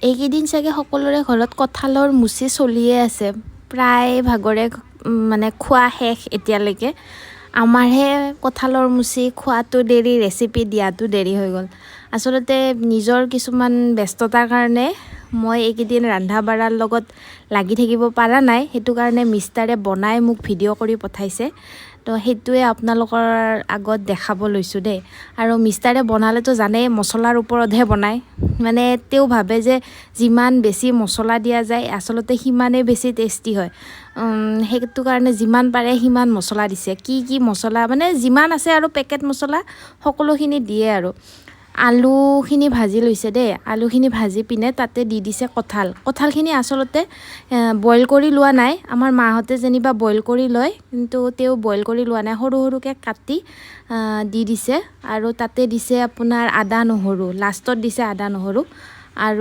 এইকেইদিন চাগে সকলোৰে ঘৰত কঁঠালৰ মুচি চলিয়ে আছে। প্ৰায় ভাগৰে মানে খোৱা শেষ এতিয়ালৈকে। আমাৰহে কঁঠালৰ মুচি খোৱাটো দেৰি, ৰেচিপি দিয়াটো দেৰি হৈ গ'ল। আচলতে নিজৰ কিছুমান ব্যস্ততাৰ কাৰণে মই এইকেইদিন ৰন্ধা বঢ়াৰ লগত লাগি থাকিব পৰা নাই। সেইটো কাৰণে মিষ্টাৰে বনাই মোক ভিডিঅ' কৰি পঠাইছে, তো সেইটোৱে আপোনালোকৰ আগত দেখাব লৈছোঁ দেই। আৰু মিষ্টাৰে বনালেতো জানেই, মছলাৰ ওপৰতহে বনায়। মানে তেওঁ ভাবে যে যিমান বেছি মছলা দিয়া যায়, আচলতে সিমানেই বেছি টেষ্টি হয়। সেইটো কাৰণে যিমান পাৰে সিমান মছলা দিছে। কি কি মছলা, মানে যিমান আছে আৰু পেকেট মছলা সকলোখিনি দিয়ে। আৰু আলুখিনি ভাজি লৈছে দেই। আলুখিনি ভাজি পিনে তাতে দি দিছে কঁঠাল। কঁঠালখিনি আচলতে বইল কৰি লোৱা নাই। আমাৰ মাহঁতে যেনিবা বইল কৰি লয়, কিন্তু তেওঁ বইল কৰি লোৱা নাই। সৰু সৰুকৈ কাটি দি দিছে আৰু তাতে দিছে আপোনাৰ আদা নহৰু। লাষ্টত দিছে আদা নহৰু আৰু